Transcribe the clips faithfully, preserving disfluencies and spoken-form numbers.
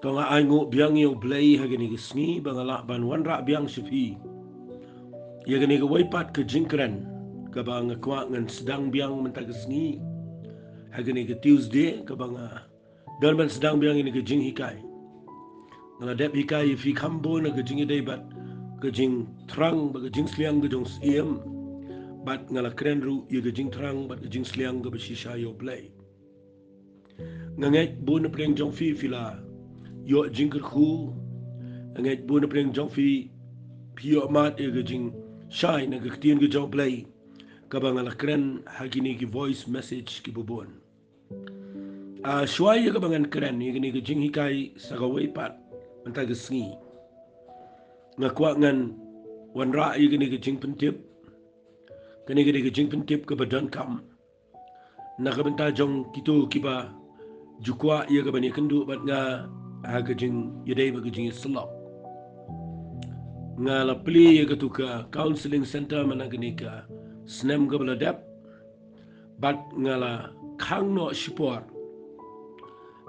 To nga ai nguh biang ïa U Blei ha kane ka sngi ba nga lah ban wanrah biang sha phi ïa kane kawei pat ka jingkren kaba nga kwah ngan sdang biang mynta ka sngi ha kane ka Tuesday kaba nga don ban sdang biang ïa kane ka jinghikai. Nga la dep hikai ïa phi kham bun ha ka jingïadei bad ka jingthrang bad ka jingsliang ka jong Syiem, bad nga la kren ruh ïa ka jingthrang bad ka jingsliang kaba shisha ïa U Blei. Nga ngeit bun na pdeng jong phi phi la ïoh jingkyrkhu. Nga ngeit bun na pdeng jong phi phi ïoh mad ïa ka jingshai na ka ktien ka jong U Blei kaba nga la kren ha kine ki voice message kiba bun. Ah, shuwa ïa kaba ngan kren ïa kane ka jinghikai sa kawei pat mynta ka sngi, nga kwah ngan wanrah ïa kane ka jingpyntip. Kane ka dei ka jingpyntip kaba donkam na ka bynta jong kito kiba ju kwah ïa kaban ïakynduh bad nga ha ka jingïadei bad ka jingïasyllok. Nga la plie ïa katu ka counseling center man la kane ka snem kaba la dep, bad nga la khang noh shipor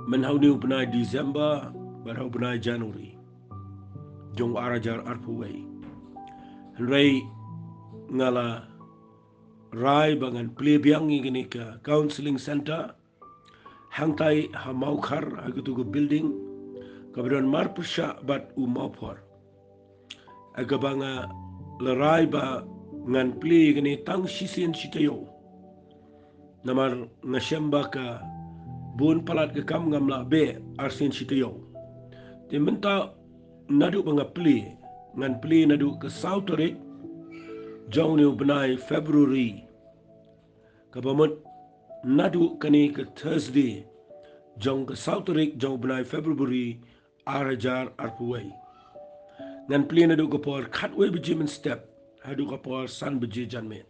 man ha une u bnai December bad ha u bnai January jong u ar hajar arphew wei. Hynrei nga la rai ba ngan plie biang ïa kane ka counseling center hangtai ha Mawkhar ha katu ka building kaba don marpyrshah bad u Mawphor. Ha kaba nga la rai ba ngan plie ïa kane tang shisien shi taïew. Namar nga shem ba ka bun palat ka kam ngam lah beh arsien shi taïew. Te mynta naduh ba nga plie, ngan plie naduh ka saw tarik jong une u bnai February. Kaba mut naduh kane ka Thursday jong ka saw tarik jong u bnai February ar hajar arphew wei. Ngan plie naduh ka por khatwei baje mynstep haduh ka por san baje janmiet.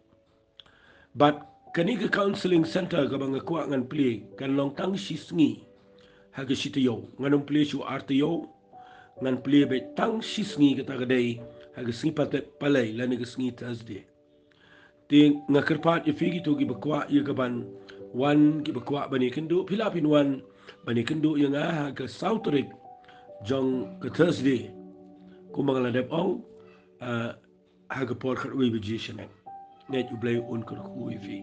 Bad kane ka counseling center kaba nga kwah ngan plie kan long tang shi sngi ha ka shi taïew. Ngan ym plie shu ar taïew, ngan plie beit tang shi sngi, kata ka dei ha ka sngi Patep Palei lane ka sngi Thursday. Te nga kyrpad ïa phi kito kiba kwah ïa kaban wan, kiba kwah ban ïakynduh, phi lah phin wan ban ïakynduh ïa nga ha ka saw tarik jong ka Thursday. Kumba nga la dep ong, ah, ha ka por khatwei baje shaneng. Ngeit U Blei un kyrkhu ïa phi.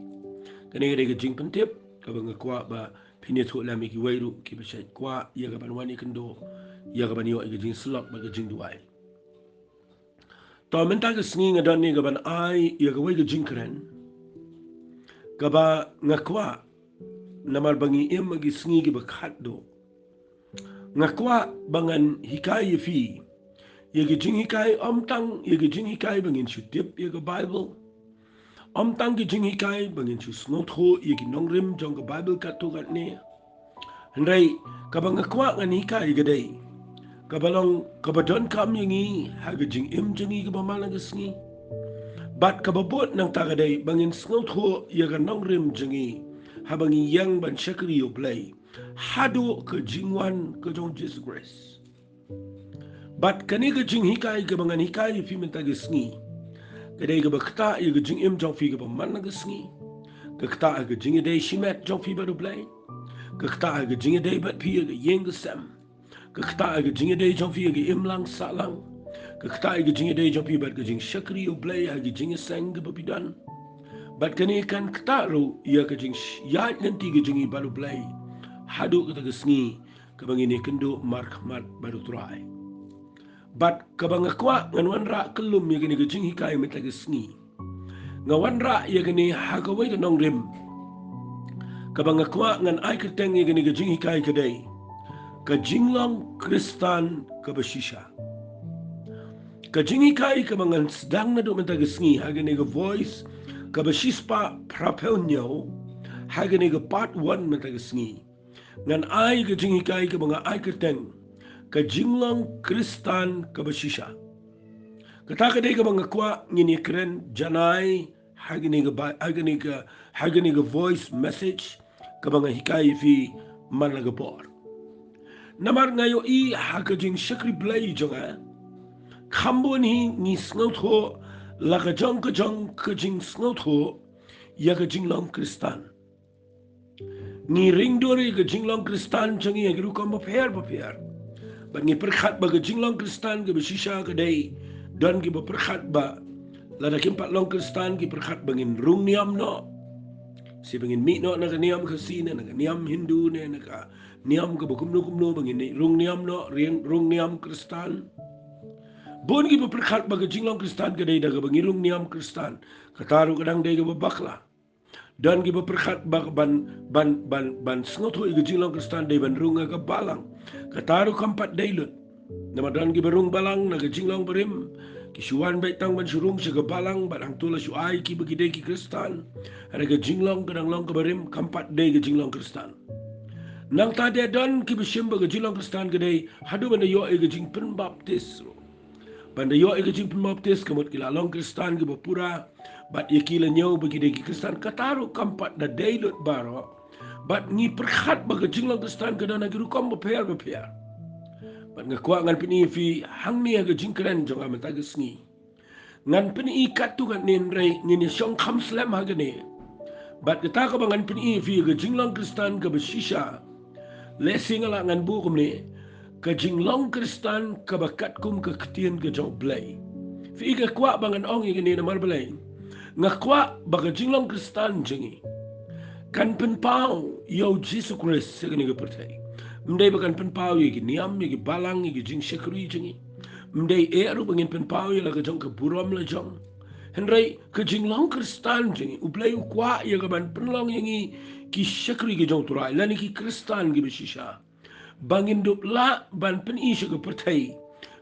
Kane ka dei ka jingpyntip kaba nga kwah ba phin ïathuh lem ïa kiwei ruh kiba shait kwah ïa kaban wan ïakynduh, ïa kaban ïoh ïa ka jingsyllok bad ka jingduwai. To mynta ka sngi nga don ïa kaban ai ïa kawei ka jingkren kaba nga kwah, namar ba ngi im ha ki sngi kiba khatduh. Nga kwah ba ngan hikai ïa phi ïa ki jinghikai, ym tang ïa ki jinghikai ba ngin shu tip ïa ka Baibl, ym tang ki jinghikai ba ngin shu sngewthuh ïa ki nongrim jong ka Baibl katto katne. Hynrei kaba nga kwah ngan hikai ka dei kaba long kaba donkam ïa ngi ha ka jingim jong ngi kaba man la ka sngi. Bad kaba bud nangta ka dei ba ngin sngewthuh ïa ka nongrim jong ngi haba ngi ïeng ban shakri ïa U Blei haduh ka jingwan ka jong Jisu Khrist. Bad kane ka jinghikai kaba ngan hikai ïa phi mynta ka sngi ka dei kaba ktah ïa ka jingim jong phi kaba man la ka sngi. Ka ktah ha ka jingïadei shimet jong phi bad U Blei. Ka ktah ha ka jingïadei bad phi ïa ka ïing ka sem. Ka ktah ha ka jingïadei jong phi ïa ka imlang sahlang. Ka ktah ha ka jingïadei jong phi bad ka jingshakri ïa U Blei ha ka jingïaseng kaba phi don. Bad kane kan ktah ruh ïa ka jingïaid lynti ka jong ngi bad U Blei haduh kata ka sngi kaba ngin ïakynduh markhmat bad U Trai. Bad kaba nga kwah ngan wanrah kyllum ïa kane ka jinghikai mynta ka sngi, nga wanrah ïa kane ha kawei ka nongrim kaba nga kwah ngan ai kyrteng ïa kane ka jinghikai ka dei ka jinglong Khristan kaba shisha. Ka jinghikai kaba ngan sdang naduh mynta ka sngi ha kane ka Voice kaba shispah phraphew hynñiew, ha kane ka part one mynta ka sngi, ngan ai ka jinghikai kaba nga ai kyrteng ka jinglong Khristan kaba shisha. Kata ka dei kaba nga kwah ngin ïakren janai ha kane ka ba-, ha kane ka, ha kane ka voice message kaba nga hikai ïa phi man la ka por. Namar nga ïohi ha ka jingshakri Blei jong nga, kham bun hi ngi sngewthuh la ka jong ka jong ka jingsngewthuh ïa ka jinglong Khristan. Ngi ring dur ïa ka jinglong Khristan jong ngi ha ki rukom bapher bapher. Bad ngi pyrkhat ba ka jinglong Khristan kaba shisha ka dei, don kiba pyrkhat ba lada kim pat long Khristan ki pyrkhat ba ngin rung niam noh. Shi ba ngin mih noh na ka niam Khasi ne na ka niam Hindu ne na ka niam kaba kumno kumno ba ngin rung niam noh, rung niam Khristan. Bun kiba pyrkhat ba ka jinglong Khristan ka dei da kaba ngi rung niam Khristan. Kata ruh ka dang dei kaba bakla. Don kiba pyrkhat ba ban, ban, ban, ban sngewthuh ïa ka jinglong Khristan dei ban rung ha ka balang. Kata ruh kam pat dei lut. Namar don kiba rung balang na ka jinglong barim. Ki shu wan beit tang ban shu rung sha ka balang bad hangto la shu ai ki ba ki dei ki Khristan. Hynrei ka jinglong ka dang long kaba rim, kam pat dei ka jinglong Khristan. Nangta de don kiba shim ba ka jinglong Khristan ka dei haduh ban da ïoh ïa ka jingpynbaptis ruh. Ban da ïoh ïa ka jingpynbaptis ka mut ki la long Khristan kiba pura. Bad ïa ki la ñiew ba ki dei ki Khristan, kata ruh kam pat da dei lut baroh. Bad ngi pyrkhat ba ka jinglong Khristan ka don ha ki rukom bapher bapher. Bad nga kwah ngan pyni ïa phi hangne ha ka jingkren jong nga mynta ka sngi. Ngan pyni katto katne, hynrei ngin ïa shong kham slem ha kane. Bad kata kaba ngan pyni ïa phi ka jinglong Khristan kaba shisha. Lehse nga lah ngan buh kumne, ka jinglong Khristan kaba katkum ka ktien ka jong U Blei. Phi i, nga kwah ba ngan ong ïa kane namar balei? Nga kwah ba ka jinglong Khristan jong ngi kan pynpaw ïa U Jisu Khrist sha kane ka pyrthei. Ym dei ba kan pynpaw ïa ki niam, ïa ki balang, ïa ki jingshakri jong ngi. Ym dei eh ruh ba ngin pynpaw ïa la ka jong ka burom la jong. Hynrei ka jinglong Khristan jong ngi, U Blei u kwah ïa ka ban pynlong ïa ngi ki shakri ki jong U Trai, lane ki Khristan kiba shisha. Ba ngin dup lah ban pyni sha ka pyrthei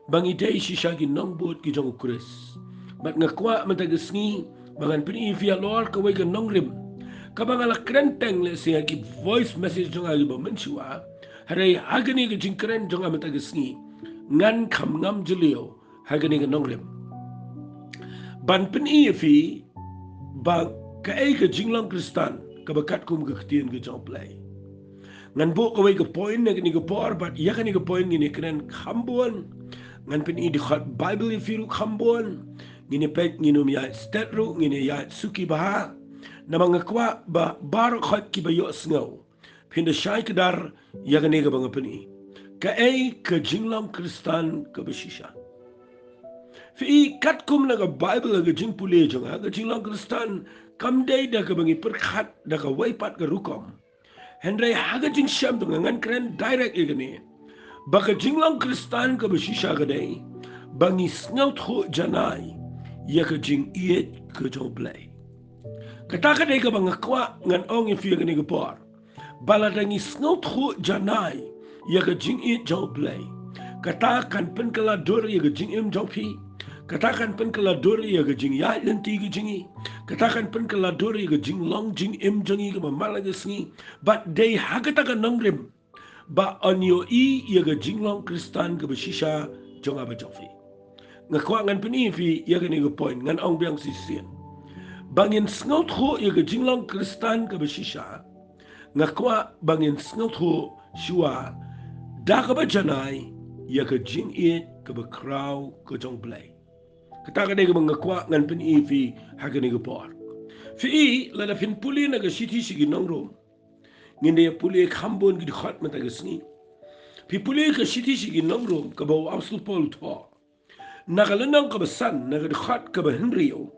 ba ngi dei shisha ki nongbud ki jong U Khrist. Bad nga kwah mynta ka sngi ba ngan pyni ïa phi halor kawei ka nongrim kaba nga la kren teng lehse ha ki voice message jong nga kiba mynshuwa. Hynrei ha kane ka jingkren jong nga mynta ka sngi ngan kham ngam jylliew ha kane ka nongrim ban pyni ïa phi ba kaei ka jinglong Khristan kaba katkum ka ktien ka jong U Blei. Ngan buh kawei ka point na kane ka por, bad ïa kane ka point ngin ïa kren kham bun. Ngan pyni dkhot Baibl ïa phi ruh kham bun. Ngin ïa peit ngin ym ïaid stet ruh, ngin ïa ïaid suki bha. Namar nga kwah ba baroh khoit kiba ïohsngew phin da shai kdar ïa kane kaba nga pyni. Kaei ka jinglong Khristan kaba shisha? Phi i, katkum na ka Baibl ha ka jingpule jong nga, ka jinglong Khristan kam dei da kaba ngi pyrkhat da kawei pat ka rukom. Hynrei ha ka jingshem jong nga ngan kren direct ïa kane, ba ka jinglong Khristan kaba shisha ka dei ba ngi sngewthuh janai ïa ka jingïeit ka jong U Blei. Kata ka dei kaba nga kwah ngan ong ïa phi ha kane ka por. Ba lada ngi sngewthuh janai ïa ka jingïeit jong U Blei, kata kan pynkylla dur ïa ka jingim jong phi. Kata kan pynkylla dur ïa ka jingïaid lynti ka jong ngi. Kata kan pynkylla dur ïa ka jinglong jingim jong ngi kaba man la ka sngi. Bad dei ha kata ka nongrim ba yn ïohi ïa ka jinglong Khristan kaba shisha jong nga bad jong phi. Nga kwah ngan pyni ïa phi ïa kane ka point, ngan ong biang shisien. Ba ngin sngewthuh ïa ka jinglong Khristan kaba shisha, nga kwah ba ngin sngewthuh shuwa da kaba janai ïa ka jingïeit kaba khraw ka jong U Blei. Kata ka dei kaba nga kwah ngan pyni ïa phi ha kane ka por. Phi i, lada phin pule na ka shithi sha ki nong Rom, ngin da ïa pule kham bun ki dkhot mynta ka sngi. Phi pule ka shithi sha ki nong Rom kaba u Apostol Paul u thoh, na ka lynnong kaba san, na ka dkhot kaba hynriew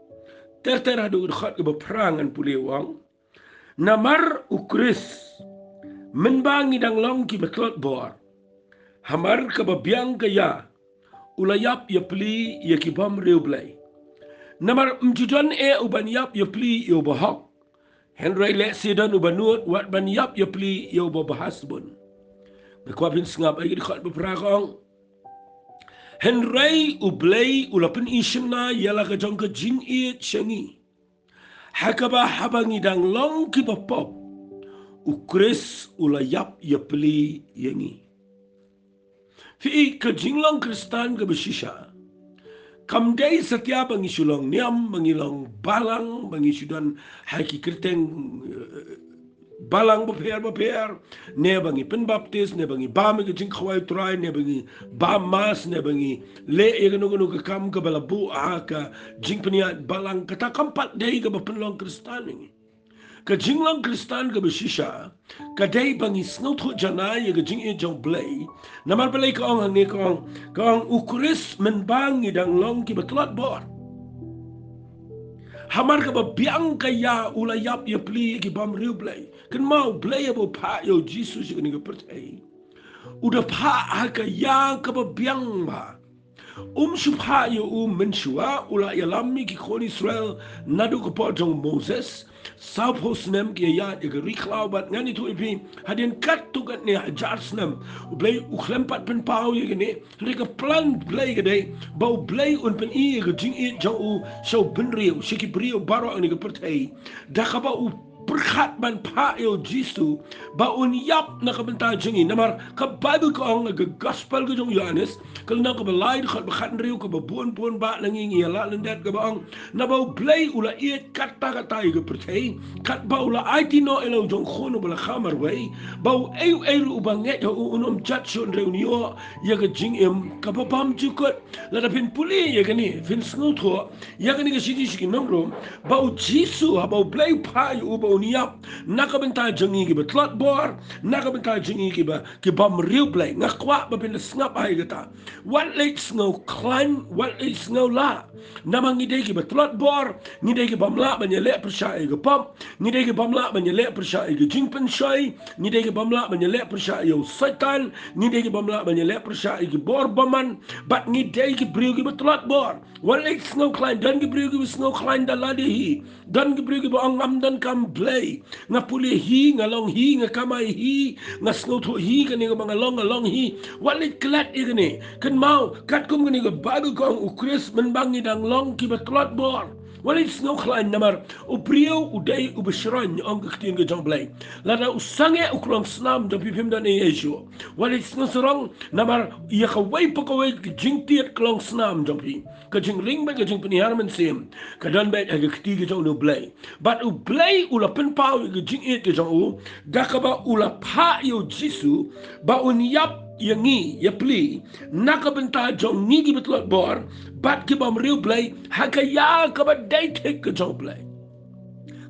ter ter haduh ka dkhot kaba phra, ngan pule, u ong: Namar U Khrist, mynba ngi dang long kiba tlot bor, hamar kaba biang ka ïa, u la ïap ïapli ïa ki bym riewblei. Namar ym ju don eh uban ïap ïapli ïa u bahok, hynrei lehse don uba nud wat ban ïap ïapli ïa uba bha shibun. Nga kwah phin sngap ïa ki dkhot ba phra, ka ong: Hynrei U Blei u la pyni shynna ïa la ka jong ka jingïeit sha ngi, ha kaba haba ngi dang long kiba pop, U Khrist u la ïap ïapli ïa ngi. Phi i, ka jinglong Khristan kaba shisha kam dei satia ba ngi shu long niam, ba ngi long balang, ba ngi shu don ha ki kyrteng, eh, balang bapher bapher, ne ba ngi pynbaptis, ne ba ngi bam ïa ka jingkhawai U Trai, ne ba ngi bam Mass, ne ba ngi leh ïa kano kano ka kam kaba la buh ha ka jingpynïaid balang. Kata kam pat dei kaba pynlong Khristan ïa ngi. Ka jinglong Khristan kaba shisha ka dei ba ngi sngewthuh janai ïa ka jingïeit jong U Blei. Namar balei ka ong hangne? Ka ong, ka ong, U Khrist mynba ngi dang long kiba tlot bor, hamar kaba biang ka ïa u la ïap ïa pli ïa ki bym riewblei. Kynmaw, U Blei haba u phah ïa U Jisu sha kane ka pyrthei, u da phah ha ka ïa kaba biang bha. Um shu phah ïa u mynshuwa, u la ïalam ïa ki khun Israel naduh ka por jong u Moses. Sawphew snem ki ïaid ïa ka ri khlaw, bad ngan ïathuh ïa phi, hadien katto katne hajar snem U Blei u khlem pat pynpaw ïa kane. Hynrei ka plan U Blei ka dei ba U Blei un pyni ïa ka jingïeit jong u sha u bynriew, sha ki briew baroh ha kane ka pyrthei, da kaba u pyrkhat ban phah ïa U Jisu ba un ïap na ka bynta jong ngi. Namar ka Baibl ka ong ha ka Gospel ka jong u Ïoannis, ka lynnong kaba lai, dkhot ba khathynriew, kaba bun bun bah na ngi ngi ïa lah lyndet, kaba ong, naba U Blei u la ïeit katta katta ïa ka pyrthei, katba u la aiti noh ïa la u jong u Khun uba la kha marwei, ba uei uei ruh uba ngeit ha u un ym jot shuh, hynrei un ïoh ïa ka jingim kaba bymjukut. Lada phin pule ïa kane, phin sngewthuh ïa kane ka shithi sha ki nong Rom, ba U Jisu, haba U Blei u phah ïa u ba un ïap na ka bynta jong ngi kiba tlot bor, na ka bynta jong ngi kiba, ki bym riewblei. Nga kwah ba phin da sngap ha ïa kata. Wat leit sngew khlaiñ, wat leit sngew lah. Namar ngi dei kiba tlot bor, ngi dei ki bym lah ban ïaleh pyrshah ïa ka pop, ngi dei ki bym lah ban ïaleh pyrshah ïa ka jingpynshoi, ngi dei ki bym lah ban ïaleh pyrshah ïa u Soitan, ngi dei ki bym lah ban ïaleh pyrshah ïa ki bor bymman, bad ngi dei ki briew kiba tlot bor. Wat leit sngew khlaiñ. Don ki briew kiba sngew khlaiñ da lade hi. Don ki briew kiba ong, ngam donkam Blei. Nga pule hi, nga long hi, nga kamai hi, nga sngewthuh hi, kane kaba nga long, nga long hi. Wat leit klet ïa kane. Kynmaw, katkum kane ka Baibl ka ong, U Khrist mynba ngi dang long kiba tlot bor. Wat leit sngew khlaiñ, namar u briew u dei uba shyrkhei, ong ka ktien ka jong U Blei. Lada u sangeh u klong snam jong phi, phim don ei ei shuh. Wat leit sngew sarong, namar ïa kawei pa kawei ka jingtied klong snam jong phi, ka jingring bad ka jingpynhiar mynsiem, ka don beit ha ka kti ka jong U Blei. Bad U Blei u la pynpaw ïa ka jingïeit ka jong u da kaba u la phah ïa U Jisu ba un ïap ïa ngi ïa pli na ka bynta jong ngi kiba tlot bor bad ki bym riewblei, ha ka ïa kaba dei thik ka jong U Blei.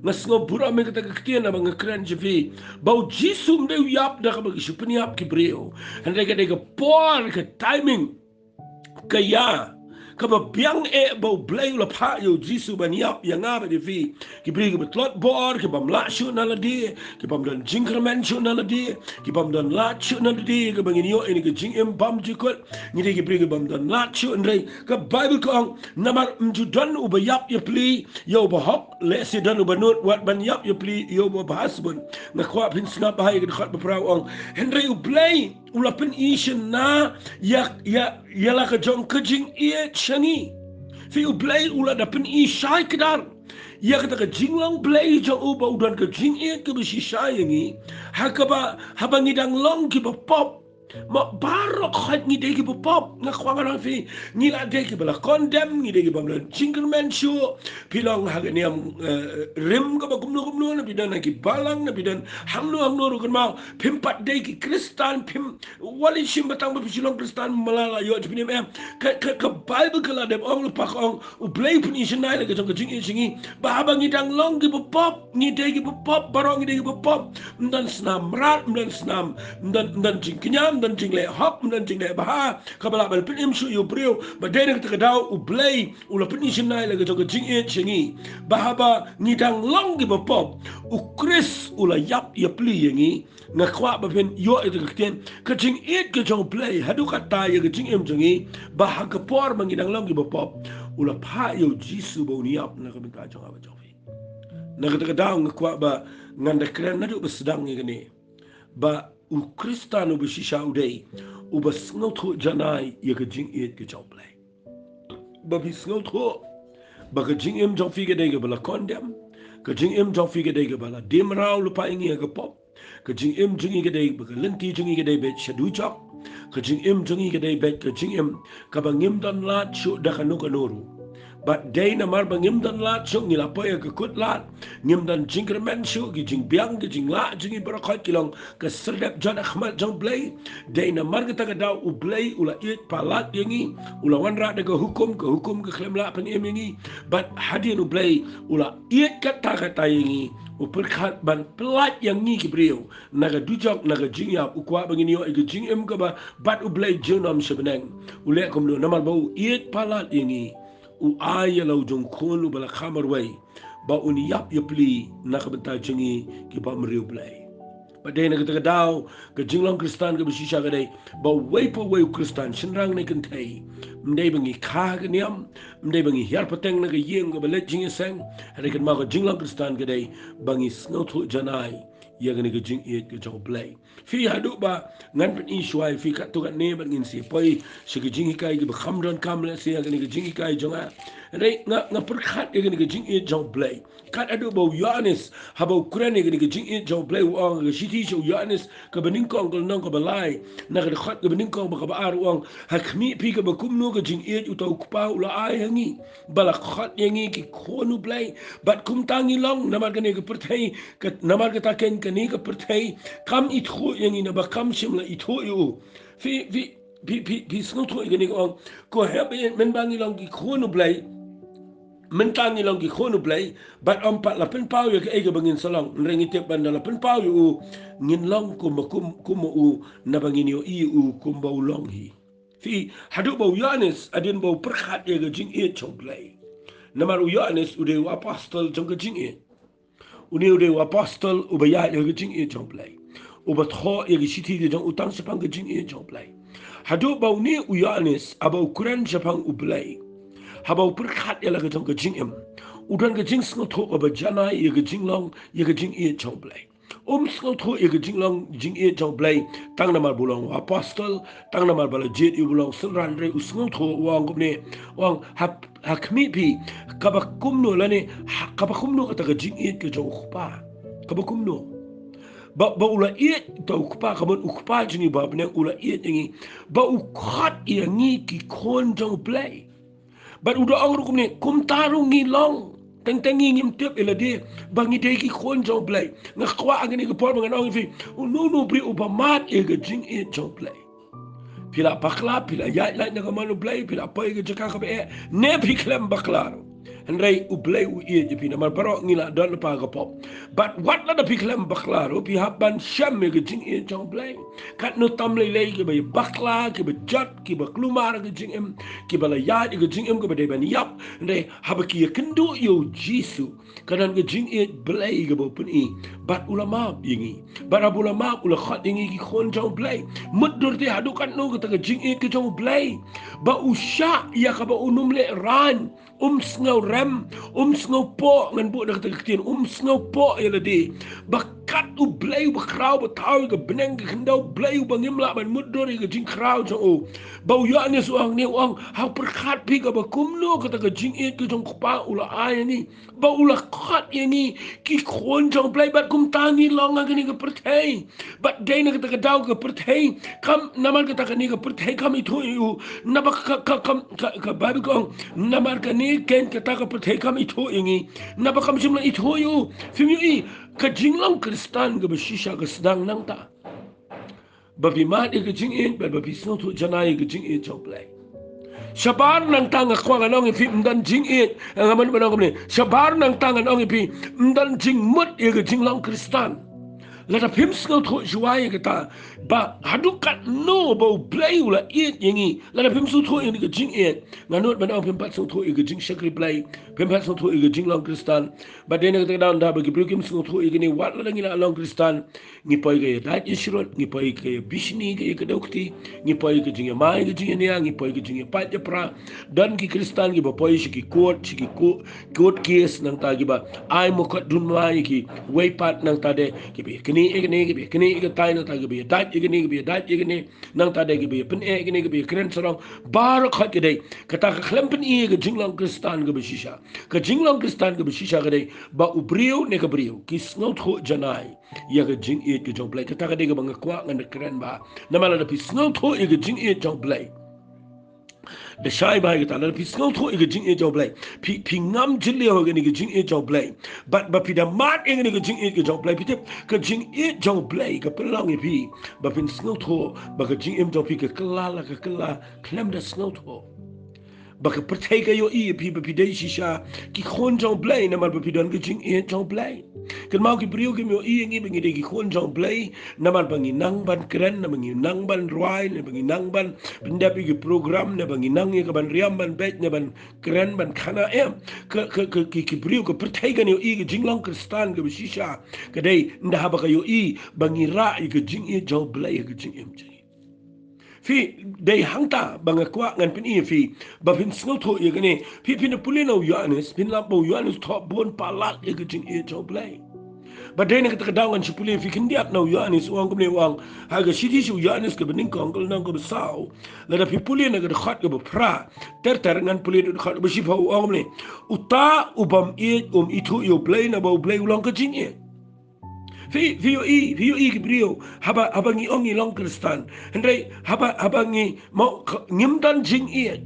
Nga sngewburom ïa kata ka ktien, namar nga kren sha phi ba U Jisu um dei u ïap da kaba ki shu pynïap ki briew. Hynrei ka dei ka por, ka timing, ka ïa kaba biang eh ba U Blei u la phah ïa U Jisu ban ïap ïa nga bad ïa phi, ki briew kiba tlot bor, ki bym lah shuh na lade, ki bym don jingkyrmen shuh na lade, ki bym don lad shuh na lade, kaba ngin ïoh ïa ka jingim bymjukut. Ngi dei ki briew ki bym don lad shuh, hynrei ka Baibl ka ong, namar ym ju don uba ïap ïa pli ïa uba hok, lehse don uba nud wat ban ïap ïa pli ïa uba bha shibun. Nga kwah phin sngap bha ïa ka dkhot ba phra, ong, hynrei U Blei u la pyni shynna ïa, ïa, ïa la ka jong ka jingïeit sha ngi. Phi, U Blei u la da pyni shai kdar ïa kata ka jinglong Blei jong u ba u don ka jingïeit kaba shisha ïa ngi, ha kaba haba ngi dang long kiba pop. Ma baroh khoit ngi dei kiba pop. Nga kwah ngan ong phi, ngi la dei kiba la condemn, ngi dei ki bym don jingkyrmen shuh. Phi long ha ka niam, eh, rim kaba kumno kumno, ne phi don ha ki balang, ne phi don hangno hangno ruh, kynmaw, phim pat dei ki Khristan, phim, wat leit shim ba tang ba phi shu long Khristan ma la la ïoh jingpynim, em. Ka, ka, ka Baibl ka la dep ong, lypa ka ong, U Blei u pyni shynna ïa la ka jong ka jingïeit sha ngi, ba haba ngi dang long kiba pop, ngi dei kiba pop, baroh ngi dei kiba pop. Ym don snam mrad, ym don snam, ym don, ym don jingkñia, ym don jingleh hok, ym don jingleh bha kaba lah ban pynim shuh ïa u briew. Bad dei na kata ka daw U Blei u la pyni shynna ïa la ka jong ka jingïeit sha ngi, ba haba ngi dang long kiba pop, U Khrist u la ïap ïa pli ïa ngi. Nga kwah ba phin ïoh ïa ka ktien, ka jingïeit ka jong U Blei haduh katta ïa ka jingim jong ngi, ba ha ka por ba ngi dang long kiba pop, u la phah ïa U Jisu ba un ïap na ka bynta jong nga bad jong phi. Na kata ka daw nga kwah ba ngan da kren naduh ba sdang ïa kane, ba u Khristan uba shisha u dei uba sngewthuh janai ïa ka jingïeit ka jong U Blei. Ba phi sngewthuh ba ka jingim jong phi ka dei kaba la condemn, ka jingim jong phi ka dei kaba la die mraw lypa ïa ngi ha ka pop, ka jingim jong ngi ka dei ba ka lynti jong ngi ka dei beit sha dujok, ka jingim jong ngi ka dei beit ka jingim kaba ngim don lad shuh da kano kano ruh. Bad dei namar ba ngim don lad shuh, ngi la poi ha ka kut lad, ngim don jingkyrmen shuh, ki jingbiang, ki jinglah jong ngi baroh khoit ki long ka serdep jot ha khmat jong U Blei. Dei namar kata ka daw U Blei u la ïeit palat ïa ngi, u la wanrah da ka hukum, ka hukum ka khlem lah pynim ïa ngi. Bad hadien U Blei u la ïeit katta katta ïa ngi, u pyrkhat ban pyllait ïa ngi ki briew na ka dujok, na ka jingïap, u kwah ba ngin ïoh ïa ka jingim kaba bad U Blei junom sha bneng. U leh kumno? Namar ba u ïeit palat ïa ngi, u ai ïa la u jong u Khun uba la kha marwei, ba un ïap ïapli na ka bynta jong ngi ki bym riewblei. Bad dei na kata ka daw, ka jinglong Khristan kaba shisha ka dei ba uwei pa uwei u Khristan, shynrang ne kynthei, ym dei ba ngi kha ha ka niam, ym dei ba ngi hiar pateng na ka ïing kaba leit jingïaseng. Hynrei kynmaw, ka jinglong Khristan ka dei ba ngi sngewthuh janai ïa kane ka jingïeit ka jong U Blei. Phi, haduh ba ngan pyni shuwa ïa phi katto katne bad ngin sa poi sha ki jinghikai kiba kham donkam lehse ha kane ka jinghikai jong nga. Hynrei nga, nga pyrkhat ïa kane ka jingïeit jong U Blei. Kat haduh ba u Ïoannis, haba u kren ïa kane ka jingïeit jong U Blei, u ong ha ka shithi sha u Ïoannis kaba nyngkong, ka lynnong kaba lai, na ka dkhot kaba nyngkong bad kaba ar, u ong: Ha khmih phi kaba kumno ka jingïeit uta u Kpa u la ai ha ngi, ba la khot ïa ngi ki khun U Blei. Bad kumta ngi long, namar kane ka pyrthei, ka, namar kata keiñ kane ka pyrthei kam ithuh ïa ngi, naba kam shym la ithuh ïa u. Phi, phi, phi, phi, phi sngewthuh ïa kane, ka ong: Ko hep ba ïeit, mynba ngi long ki khun U Blei, mynta ngi long ki khun U Blei, bad ym pat la pynpaw ïa kaei kaba ngin sa long, hynrei ngi tip ba ynda la pynpaw ïa u, ngin long kumba kum, kum ma u, naba ngin ïohi ïa u kumba u long hi. Phi, haduh ba u Ïoannis, hadien ba u pyrkhat ïa ka jingïeit jong U Blei. Namar u Ïoannis u dei u apostol jong ka jingïeit. Une u dei u apostol uba ïaid ha ka jingïeit jong U Blei, uba thoh ïa ka shithi ka jong u tang shaphang ka jingïeit jong U Blei. Haduh ba une u Ïoannis, haba u kren shaphang U Blei, haba u pyrkhat ïa la ka jong ka jingim, u don ka jingsngewthuh kaba janai ïa ka jinglong, ïa ka jingïeit jong U Blei. Um sngewthuh ïa ka jinglong jingïeit jong U Blei tang namar ba u long u apostol, tang namar ba la jied ïa u ba u long synran, hynrei u sngewthuh, u ong kumne, u ong: Ha, ha khmih phi kaba kumno, lane ha, kaba kumno kata ka jingïeit ka jong u Kpa? Kaba kumno? Ba, ba u la ïeit uta u Kpa, ka mon u Kpa jong ngi uba ha bneng u la ïeit ïa ngi, ba u khot ïa ngi ki khun jong U Blei. Bad u da ong ruh kumne, kumta ruh ngi long. Teng teng ngi ngim tip ïa lade ba ngi dei ki khun jong U Blei. Nga kwah ha kane ka por ba ngan ong ïa phi, uno uno u briew uba mad ïa ka jingïeit jong U Blei, phi la bakla, phi la ïaid lait na ka mon U Blei, phi la poi ha ka jaka kaba eh, ne phi khlem bakla ruh, hynrei U Blei u ïeit ïa phi, namar baroh ngi la don lypa ha ka pop. Bad wat lada phi khlem bakla ruh, phi hap ban shem ïa ka jingïeit jong U Blei. Katno tam lei lei kiba ïa bakla, kiba jot, kiba kulmar ha ka jingim, kiba la ïaid ïa ka jingim kaba dei ban ïap, hynrei haba ki ïakynduh ïa U Jisu, ka don ka jingïeit Blei kaba u pyni, bad u la map ïa ngi. Bad haba u la map, u la khot ïa ngi ki khun jong U Blei. Mutdur te, haduh katno kata ka jingïeit ka jong U Blei, ba u shah ïa kaba un ym leh rain. Um sngewrem, um sngewpoh, ngan buh da kata ka ktien, um sngewpoh ïa lade. Ba kat U Blei uba khraw, ba thaw ïa ka bneng ka khyndew, Blei uba ngim lah ban mutdur ïa ka jingkhraw jong u, ba u Ïoannis u ong ne, u ong: Ha pyrkhat phi kaba kumno kata ka jingïeit ka jong U Kpa u la ai ïa ngi, ba u la khot ïa ngi ki khun jong U Blei. Bad kumta ngi long ha kane ka pyrthei. Bad dei na kata ka daw ka pyrthei kam, namar kata kane ka pyrthei kam ithuh ïa u. Naba ka, ka, kam, ka, ka Baibl ka ong, namar kane keiñ kata ka pyrthei kam ithuh ïa ngi, naba kam shym la ithuh ïa u. Phim ïohi, ka jinglong Khristan kaba shisha ka sdang nangta, ba phi mad ïa ka jingïeit, bad ba phi sngewthuh janai ïa ka jingïeit jong U Blei. Shabar nangta nga kwah ngan ong ïa phi, ym don jingïeit, nga mut ban ong kumne, shabar nangta ngan ong ïa phi, ym don jingmut ïa ka jinglong Khristan. Lada phim sngewthuh shuwa ïa kata, ba haduh katno ba U Blei u la ïeit ïa ngi, lada phim sngewthuh ïa ka jingïeit, nga mut ban ong phim pat sngewthuh ïa ka jingshakri Blei, phim pat sngewthuh ïa ka jinglong Khristan. Bad dei na kata ka daw, ynda ba ki briew kim sngewthuh ïa kane, wat lada ngi la long Khristan, ngi poi ka ïadait ïashrut, ngi poi ka ïabishni, ka ïakdew kti, ngi poi ka jingïamai, ka jingïania, ngi poi ka jingïapait ïapra. Don ki Khristan kiba poi sha ki court, sha ki co-, court case nangta, kiba ai mukotduma ïa kiwei pat nangta de, kiba ïaknieh ïa kane, kiba ïaknieh ïa katai nangta, kiba ïadait ïa kane, kiba ïadait ïa kane nangta de, kiba ïapyneh ïa kane, kiba ïakren sarong. Baroh khoit ka dei, kata ka khlem pyni ïa ka jinglong Khristan kaba shisha. Ka jinglong Khristan kaba shisha ka dei ba u briew ne ka briew ki sngewthuh janai ïa ka jingïeit ka jong U Blei. Kata ka dei kaba nga kwah ngan da kren bha. Namar lada phi sngewthuh ïa ka jingïeit jong U Blei, Da shai bha ïa kata, lada phi sngewthuh ïa ka jingïeit jong U Blei, phi, phi ngam jylliew ïa kane ka jingïeit jong U Blei, bad ba phi da mad ïa kane ka jingïeit ka jong U Blei, phi tip ka jingïeit jong U Blei ka pynlong ïa phi ba phin sngewthuh ba ka jingim jong phi ka kylla la ka kylla khlem da sngewthuh. Ba ka pyrthei ka ïohi ïa phi ba phi dei shisha ki khun jong U Blei namar ba phi don ka jingïeit jong U Blei. Kynmaw, ki briew kim ïohi ïa ngi ba ngi dei ki khun jong U Blei namar ba ngi nang ban kren, namar ngi nang ban rwai, namar ngi nang ban pyndep ïa ki program, namar ngi nang ïa ka ban riam ban beit, namar ban kren ban khana, em. Ka, ka, ka, ki, ki briew, ka pyrthei kan ïohi ka jinglong Khristan kaba shisha ka dei ynda haba ka ïohi ba ngi rah ïa ka jingïeit jong U Blei ha ka jingim jong ngi. Phi, dei hangta ba nga kwah ngan pyni ïa phi ba phin sngewthuh ïa kane. Phi, phin pule na u Ïoannis, phin lap ba u Ïoannis u thoh bun palat ïa ka jingïeit jong U Blei. Bad dei na kata ka daw ngan shu pule ïa phi khyndiat na u Ïoannis, u ong kumne, u ong ha ka shithi sha u Ïoannis kaba nyngkong, ka lynnong kaba saw, lada phi pule na ka dkhot kaba phra ter ter, ngan pule na ka dkhot kaba shiphew, u ong kumne: Uta u bym ïeit um ithuh ïa U Blei, naba U Blei u long ka jingïeit. Phi, phi ïohi, phi ïohi ki briew, haba, haba ngi ong ngi long Khristan, hynrei haba, haba ngi, mo, k-, ngim don jingïeit.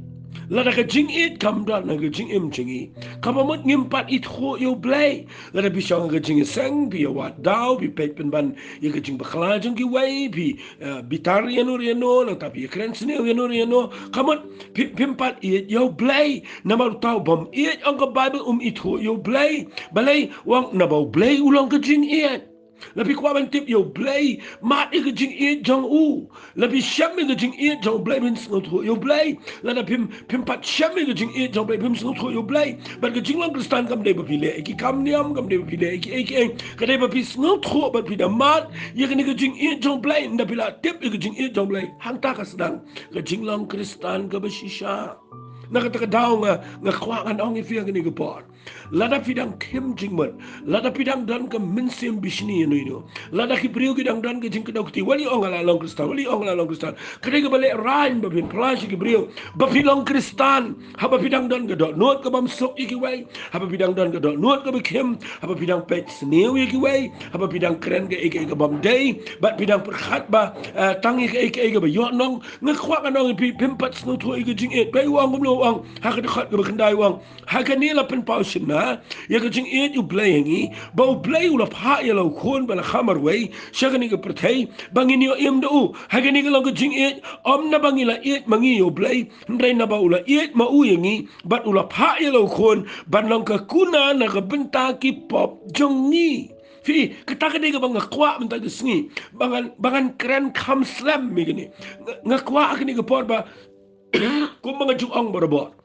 Lada ka jingïeit kam don ha ka jingim jong ngi, kaba mut ngim pat ithuh ïa U Blei. Lada phi shong ha ka jingïaseng, phi ïa wad daw, phi peit pynban ïa ka jingbakla jong kiwei, phi, eh, bitar ïano ïano, nangta phi ïa kren sniew ïano ïano, ka mut phi, phim pat ïeit ïa U Blei. Namar uta u bym ïeit, ong ka Baibl, um ithuh ïa U Blei. Balei? U ong naba U Blei u long ka jingïeit. Lada phi kwah ban tip ïa U Blei, mad ïa ka jingïeit jong u. Lada phi shem ïa ka jingïeit jong U Blei, phin sngewthuh ïa U Blei. Lada phim, phim pat shem ïa ka jingïeit jong U Blei, phim sngewthuh ïa U Blei. Bad ka jinglong Khristan kam dei ba phi leh ïa ki kam niam, kam dei ba phi leh ïa ki ei ki ei. Ka dei ba phi sngewthuh bad phi da mad ïa kane ka jingïeit jong U Blei. Ynda phi la tip ïa ka jingïeit jong U Blei, hangta ka sdang ka jinglong Khristan kaba shisha. Na kata ka daw nga, nga kwah ngan ong ïa phi ha kane ka por. Lada phi dang khim jingmut, lada phi dang don ka mynsiem bishni ïano ïano, lada ki briew ki dang don ka jingkdew kti, wat ïa ong nga la long Khristan, wat ïa ong nga la long Khristan, ka dei kaba lehraiñ ba phin phla sha ki briew ba phi long Khristan. Haba phi dang don ka dohnud ka bym suk ïa kiwei, haba phi dang don ka dohnud kaba khim, haba phi dang peit sniew ïa kiwei, haba phi dang kren kaei kaei ka bym dei, bad phi dang pyrkhat ba, eh, tang ïa kaei kaei kaba ïoh nong, nga kwah ngan ong ïa phi, phim pat sngewthuh ïa ka jingïeit. Peit u ong kumno, u ong ha ka dkhot kaba khyndai, u ong: Ha kane la pynpaw shynna ïa ka jingïeit U Blei ha ngi, ba U Blei u la phah ïa la u Khun ba la kha marwei sha kane ka pyrthei, ba ngin ïoh im da u. Ha kane ka long ka jingïeit, ym naba ngi la ïeit ma ngi ïa U Blei, hynrei naba u la ïeit ma u ïa ngi bad u la phah ïa la u Khun ban long ka kuna na ka bynta ki pop jong ngi. Phi, kata ka dei kaba nga kwah mynta ka sngi ba ngan, ba ngan kren kham slem ïa kane. Nga, nga kwah ha kane ka por ba kumba nga ju ong barabor,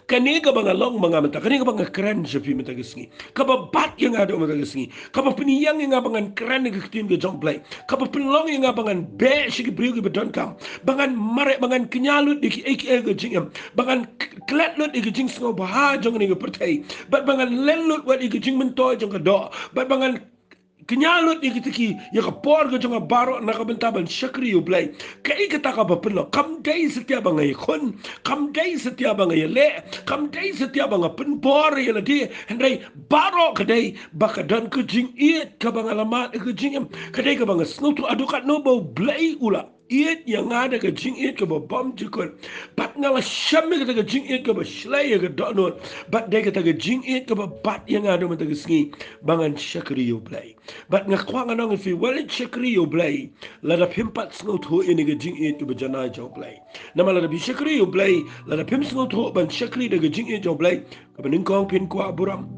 kane kaba nga long ma nga mynta, kane kaba nga kren sha phi mynta ka sngi, kaba bat ïa nga haduh mynta ka sngi, kaba pynïeng ïa nga ba ngan kren ïa ka ktien ka jong U Blei, kaba pynlong ïa nga ba ngan beh sha ki briew kiba donkam, ba ngan mareh, ba ngan kñia lut ïa kiei kiei ka jingim, ba ngan k-, klet lut ïa ka jingsngewbha jong kane ka pyrthei, bad ba ngan len lut wat ïa ka jingmyntoi jong ka doh, bad ba ngan kñia lut ïa kita ki, ïa ka por ka jong nga baroh na ka bynta ban shakri ïa U Blei. Kaei kata kaba pynlong? Kam dei satia ba nga ïakhun, kam dei satia ba nga ïaleh, kam dei satia ba nga pynbor ïa lade, hynrei baroh ka dei ba ka don ka jingïeit kaba nga la mad ha ka jingim. Ka dei kaba nga sngewthuh haduh katno ba U Blei u la ïeit ïa nga da ka jingïeit kaba bymjukut. Bad nga la shem ïa kata ka jingïeit kaba shlei ïa ka dohnud. Bad dei kata ka jingïeit kaba bat ïa nga haduh mynta ka sngi ba ngan shakri ïa U Blei. Bad nga kwah ngan ong ïa phi, wat leit shakri ïa U Blei lada phim pat sngewthuh ïa kane ka jingïeit kaba janai jong U Blei. Namar lada phi shakri ïa U Blei, lada phim sngewthuh ban shakri da ka jingïeit jong U Blei, kaba nyngkong phin kwah burom,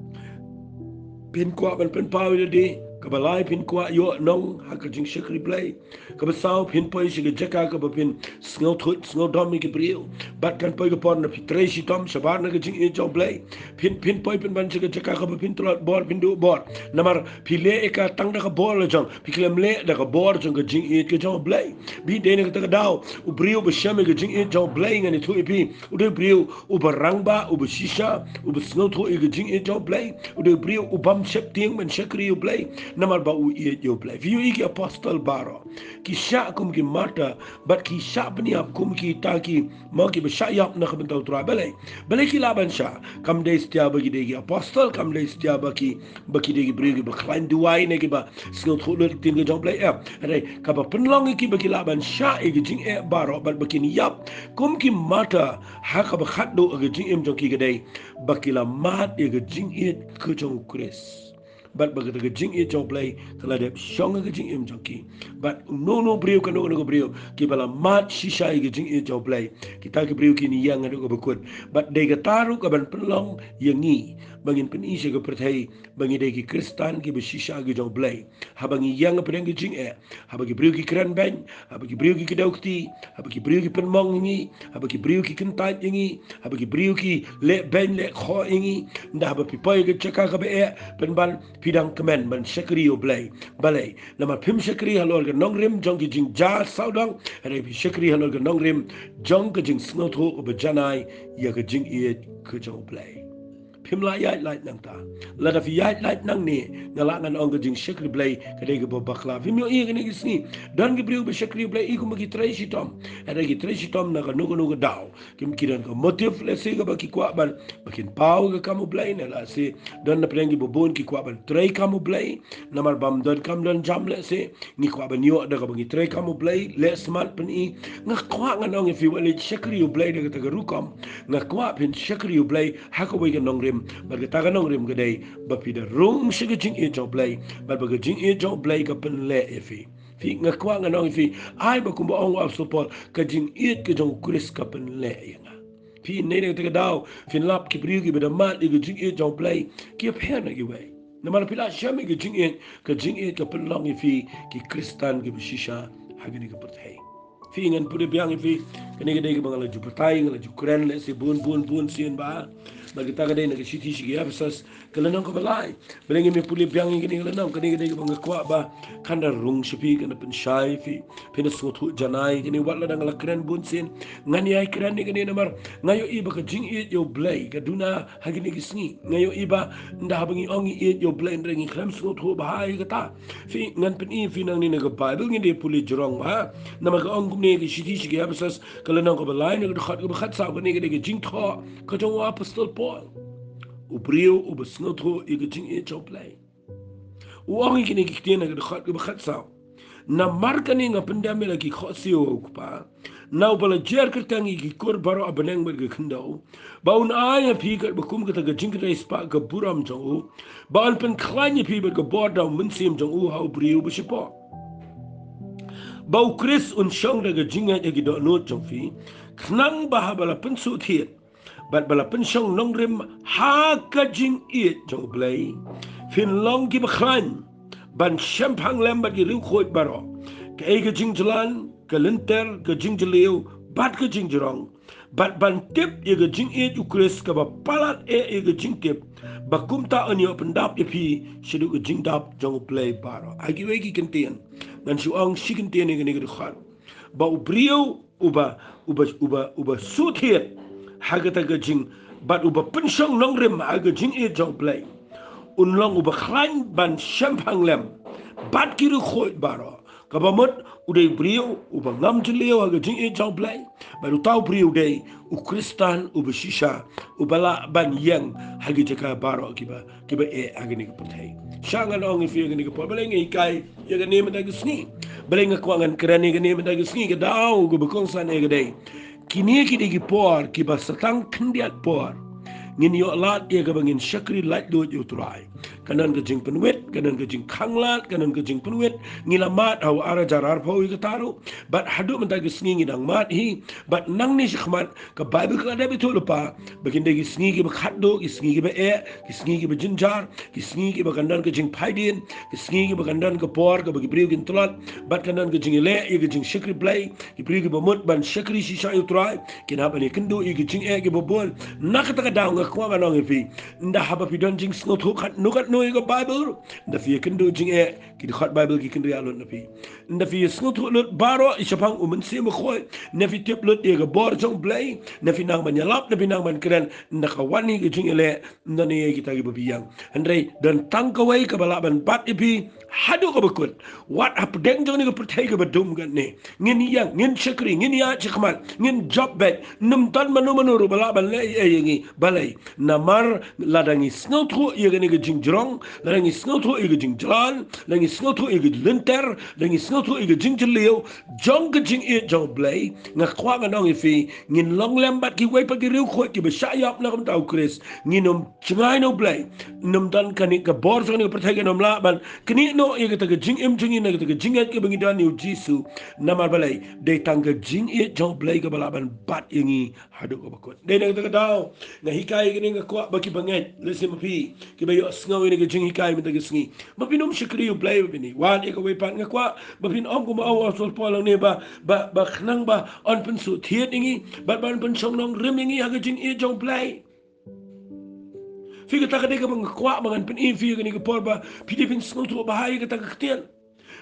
phin kwah ban pynpaw ïa lade. Kaba lai phin kwah ïoh nong ha ka jingshakri Blei. Kaba saw phin poi sha ka jaka kaba phin sngewthuh sngewdom ïa ki briew. Bad kan poi ka por na phi trei shitom shabar na ka jingïeit jong U Blei. Phin, phin poi pynban sha ka jaka kaba phin tlot bor, phin duh bor. Namar phi leh ïa ka tang da ka bor la jong, phi khlem leh da ka bor jong ka jingïeit ka jong U Blei. Bad dei na kata ka daw, u briew ba shem ïa ka jingïeit jong U Blei, ngan ïathuh ïa phi, u dei u briew uba rangbah, uba shisha, uba sngewthuh ïa ka jingïeit jong U Blei. U dei u briew u bym sheptieng ban shakri ïa U Blei namar ba u ïeit ïa U Blei. Phi ïohi ïa ki apostol baroh, ki shah kum ki martyr, bad ki shah pynïap kum kita ki, mo, kiba shah ïap na ka bynta u Trai. Balei, balei ki lah ban shah? Kam dei satia ba ki dei ki apostol, kam dei satia ba ki, ba ki dei ki briew kiba khlaiñ duwai ne kiba sngewthuh lut ktien ka jong U Blei, em. Hynrei kaba pynlong ïa ki ba ki lah ban shah ïa ka jingeh baroh bad ba kin ïap kum ki martyr ha kaba khatduh ha ka jingim jong ki ka dei ba ki la mad ïa ka jingïeit ka jong U Khrist. Bad ba kata ka jingïeit jong U Blei ka la dep shong ha ka jingim jong ki. Bad uno uno u briew, kano kano ka briew kiba la mad shisha ïa ka jingïeit jong U Blei, kita ki briew kin ïeng haduh kaba kut. Bad dei kata ruh ka ban pynlong ïa ngi ba ngin pyni sha ka pyrthei ba ngi dei ki Khristan kiba shisha ki jong U Blei. Haba ngi ïeng hapdeng ka jingeh, haba ki briew ki kren beiñ, haba ki briew ki kdew kti, haba ki briew ki pynmong ïa ngi, haba ki briew ki kyntait ïa ngi, haba ki briew ki leh beiñ leh khoh ïa ngi, ynda haba phi poi ha ka jaka kaba eh, pynban phi dang kmen ban shakri ïa U Blei. Balei? Namar phim shakri halor ka nongrim jong ki jingjia sawdong, hynrei phi shakri halor ka nongrim jong ka jingsngewthuh kaba janai ïa ka jingïeit ka jong U Blei. Phim lah ïaid lait nangta. Lada phi ïaid lait nangne, nga lah ngan ong ka jingshakri Blei ka dei kaba bakla. Phim ïohi kane ka sngi, don ki briew ba shakri Blei i kumba ki trei shitom. Hynrei ki trei shitom na kano kano ka daw. Ki, ki don ka motive lehse kaba ki kwah ban, ba kin paw ka kam U Blei, ne lehse don na pdeng kiba bun ki kwah ban trei kam U Blei. Namar bym don kam don jam lehse ngi kwah ban ïoh da kaba ngi trei kam U Blei, leh smat pyni. Nga kwah ngan ong ïa phi, wat leit shakri U Blei da kata ka rukom. Nga kwah phin shakri U Blei ha kawei ka nongrim, bad kata ka nongrim ka dei ba phi da rung sha ka jingïeit jong U Blei, bad ba ka jingïeit jong U Blei ka pynleh ïa phi. Phi, nga kwah ngan ong ïa phi, ai ba kumba ong u Apostol Paul, ka jingïeit ka jong U Khrist ka pynleh ïa nga. Phi, ne da kata ka daw phin lap ki briew kiba da mad ïa ka jingïeit jong U Blei ki ïapher na kiwei. Namar phi lah shem ïa ka jingïeit, ka jingïeit ka pynlong ïa phi ki Khristan kiba shisha ha kane ka pyrthei. Phi, ngan pule biang ïa phi, kane ka dei kaba nga la ju batai, nga la ju kren lehse bun bun bun sien bha. Bad kata ka dei na ka shithi sha ki Ephesus, ka lynnong kaba lai. Balei ngim ïa pule biang ïa kane ka lynnong? Kane ka dei kaba nga kwah ba kan da rung sha phi, kan da pynshai ïa phi, phin da sngewthuh janai ïa kane, wat lada nga la kren bun sien. Ngan ïai kren ïa kane namar nga ïohi ba ka jingïeit ïa U Blei ka duna ha kine ki sngi. Nga ïohi ba ynda haba ngi ong ngi ïeit ïa U Blei, hynrei ngi khlem sngewthuh bha ïa kata. Phi, ngan pyni ïa phi nangne na ka Baibl, ngin da pule jrong bha. Namar ka ong kumne, ka shithi sha ki Ephesus, ka lynnong kaba lai, na ka dkhot kaba khatsaw, kane ka dei ka jingthoh ka jong u Apostol Paul, u briew uba sngewthuh ïa ka jingïeit jong U Blei. U ong ïa kine ki ktien ha ka dkhot kaba khatsaw: Namar kane nga pyndem ïa la ki khohsiew ha U Kpa, na uba la jer kyrteng ïa ki kur baroh ha bneng bad ka khyndew, ba un ai ha phi katba kum kata ka jingkyrteng spah ka burom jong u, ba un pynkhlaiñ ïa phi bad ka bor da U Mynsiem jong u ha u briew ba shapoh. Ba U Khrist un shong da ka jingngeit ha ki dohnud jong phi, khnang ba haba la pynsuhthied bad ba la pynshong nongrim ha ka jingïeit jong U Blei, phin long kiba khlaiñ ban shemphang lem bad ki riewkhuid baroh, kaei ka jingjlan, ka lynter, ka jingjylliew bad ka jingjrong, bad ban tip ïa ka jingïeit U Khrist kaba palat eh ïa ka jingtip, ba kumta un ïoh pyndap ïa phi shaduh ka jingdap jong U Blei baroh. Ha kiwei ki kyntien, ngan shu ong shi kyntien ïa kane ka dkhot, ba u briew uba, uba, uba, uba suhthied ha kata ka jing, bad uba pynshong nongrim ha ka jingïeit jong U Blei, un long uba khlaiñ ban shemphang lem bad ki riewkhuid baroh. Kaba mut, u dei u briew uba ngam jylliew ha ka jingïeit jong U Blei, bad uta u briew u dei u Khristan uba shisha, uba lah ban ïeng ha ki jaka baroh kiba, kiba eh ha kane ka pyrthei. Sha ngan ong ïa phi ha kane ka por, balei nga hikai ïa kane mynta ka sngi, balei nga kwah ngan kren ïa kane mynta ka sngi, ka daw kaba kongsan eh ka dei, kine ki dei ki por kiba sa tang khyndiat por ngin ïoh lad ïa kaba ngin shakri laitluid ïa U Trai. Ka don ka jingpynwit, ka don ka jingkhanglad, ka don ka jingpynwit. Ngi la mad ha u ar hajar arphew ïa kata ruh, bad haduh mynta ka sngi ngi dang mad hi. Bad nangne shakhmat ka Baibl ka la dep ïathuh lypa ba kin dei ki sngi kiba khatduh, ki sngi kiba eh, ki sngi kiba jynjar, ki sngi kiba kan don ka jingphaidien, ki sngi kiba kan don ka por kaba ki briew kin tlot, bad kan don ka jingïaleh ïa ka jingshakri Blei. Ki briew kiba mut ban shakri shisha ïa U Trai kin hap ban ïakynduh ïa ki jingeh kiba bun. Na kata ka daw nga Kwah ban ong ïa phi, ynda haba phi don jingsngewthuh katno katno ïa ka Baibl, ynda phi ïakynduh jingeh, ki dkhot Baibl ki kynriah lut na phi. Ynda phi ïasngewthuh lut baroh shaphang u Mynsiem Bakhuid, ynda phi tip lut ïa ka bor jong U Blei, ynda phi nang ban ïalap, ynda phi nang ban kren, ynda ka wan ïa ka jingïaleh, ynda ne ïa kita kiba phi ïeng. Hynrei don tang kawei kaba lah ban bat ïa phi haduh kaba kut. Wat hapdeng jong kane ka pyrthei kaba dum kane, ngin ïeng, ngin shakri, ngin ïaid shakhmat, ngin jop beit, ym don mano mano ruh ba lah ban leh ei ei ïa ngi. Balei? Namar lada ngi sngewthuh ïa kane ka jingjrong, lada ngi sngewthuh ïa ka jingjlan, lada ngi sngewthuh ïa ka lynter, lada ngi sngewthuh ïa ka jingjylliew jong ka jingïeit jong U Blei, nga kwah ngan ong ïa phi, ngin long lem bad kiwei pat ki riewkhuid kiba shah ïap na ka bynta U Khrist. Ngin ym jngai na U Blei. Ym don kane ka bor jong kane ka pyrthei kan ym lah ban knieh noh ïa kata ka jingim jong ngi na kata ka jingïeit kaba ngi don ïa U Jisu. Namar balei? Dei tang ka jingïeit jong U Blei kaba lah ban bat ïa ngi haduh kaba kut. Dei na kata ka daw nga hikai ïa kane, nga kwah ba kiba ngeit, lehse ma phi kiba ïohsngew ïa kane ka jinghikai mynta ka sngi, ba phin ym shakri U Blei, ba phin ïa wad ïa kawei pat. Nga kwah ba phin ong kumba ong u Apostol Paul hangne ba, ba, ba khnang ba yn pynsuhthied ïa ngi bad ba yn pynshong nongrim ïa ngi ha ka jingïeit jong U Blei. Phi, kata ka dei kaba nga kwah ba ngan pyni ïa phi ha kane ka por, ba phi dei phin sngewthuh bha ïa kata ka ktien.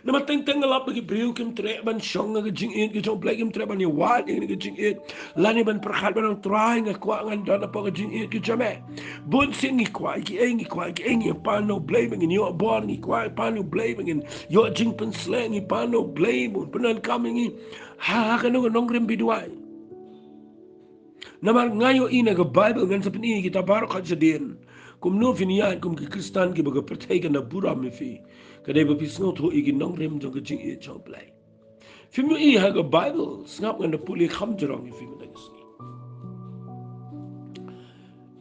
Namar teng teng nga lap ba ki briew kim treh ban shong ha ka jingïeit ka jong U Blei, kim treh ban ïa wad ïa kane ka jingïeit, lane ban pyrkhat ban ong, Trai, nga kwah ngan don hapoh ka jingïeit ka jong me. Bun sien ngi kwah ïa kiei, ngi kwah ïa kiei, ngi pan na U Blei ba ngin ïoh bor, ngi kwah pan na U Blei ba ngin ïoh jingpynshlur, ngi pan na U Blei ba un pyndonkam ïa ngi. Ha, ha kano ka nongrim phi duwai? Namar nga ïohi na ka Baibl, ngan sa pyni ïa kita baroh kat shadien, kumno phin ïaid kum ki Khristan kiba ka pyrthei kan da burom ïa phi. Ka dei ba phi sngewthuh ïa ki nongrim jong ka jingïeit jong U Blei. Phim ïohi ha ka Baibl? Sngap, ngan da pule kham jrong ïa phi mynta ka sngi.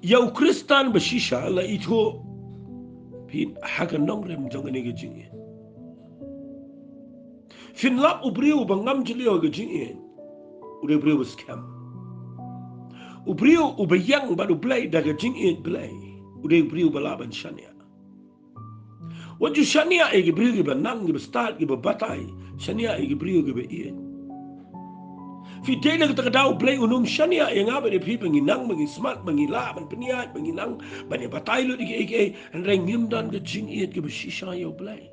Ïa u Khristan ba shisha la ithuh phi ha ka nongrim jong kane ka jingïeit. Phin lap u briew uba ngam jylliew ha ka jingïeit, u dei u briew ba skhem. U briew uba ïeng bad U Blei da ka jingïeit Blei, u dei u briew ba lah ban shaniah. Wat ju shaniah ïa ki briew kiba nang, kiba stad, kiba batai. Shaniah ïa ki briew kiba ïeit. Phi, dei na kata ka daw U Blei un ym shaniah ïa nga bad ïa phi ba ngi nang, ba ngi smat, ba ngi lah ban pynïaid, ba ngi nang ban ïa batai lut ïa kiei kiei. Hynrei ngim don ka jingïeit kaba shisha ïa U Blei.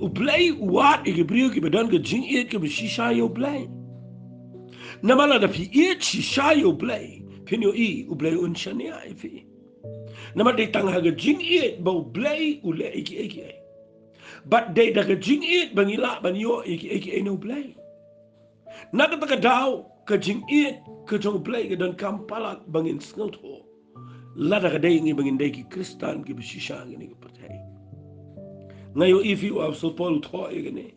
U Blei u wad ïa ki briew kiba don ka jingïeit kaba shisha ïa U Blei. Namar lada phi ïeit shisha ïa U Blei, phin ïohi U Blei un shaniah ïa phi. Namar dei tang ha ka jingïeit ba U Blei u leh ïa kiei kiei. Bad dei da ka jingïeit ba ngi lah ban ïoh ïa kiei kiei na U Blei. Na kata ka daw, ka jingïeit ka jong U Blei ka donkam palat ba ngin sngewthuh, lada ka dei ngi ba ngin dei ki Khristan kiba shisha ha kane ka pyrthei. Nga ïohi, phi, u Apostol Paul u thoh ïa kane.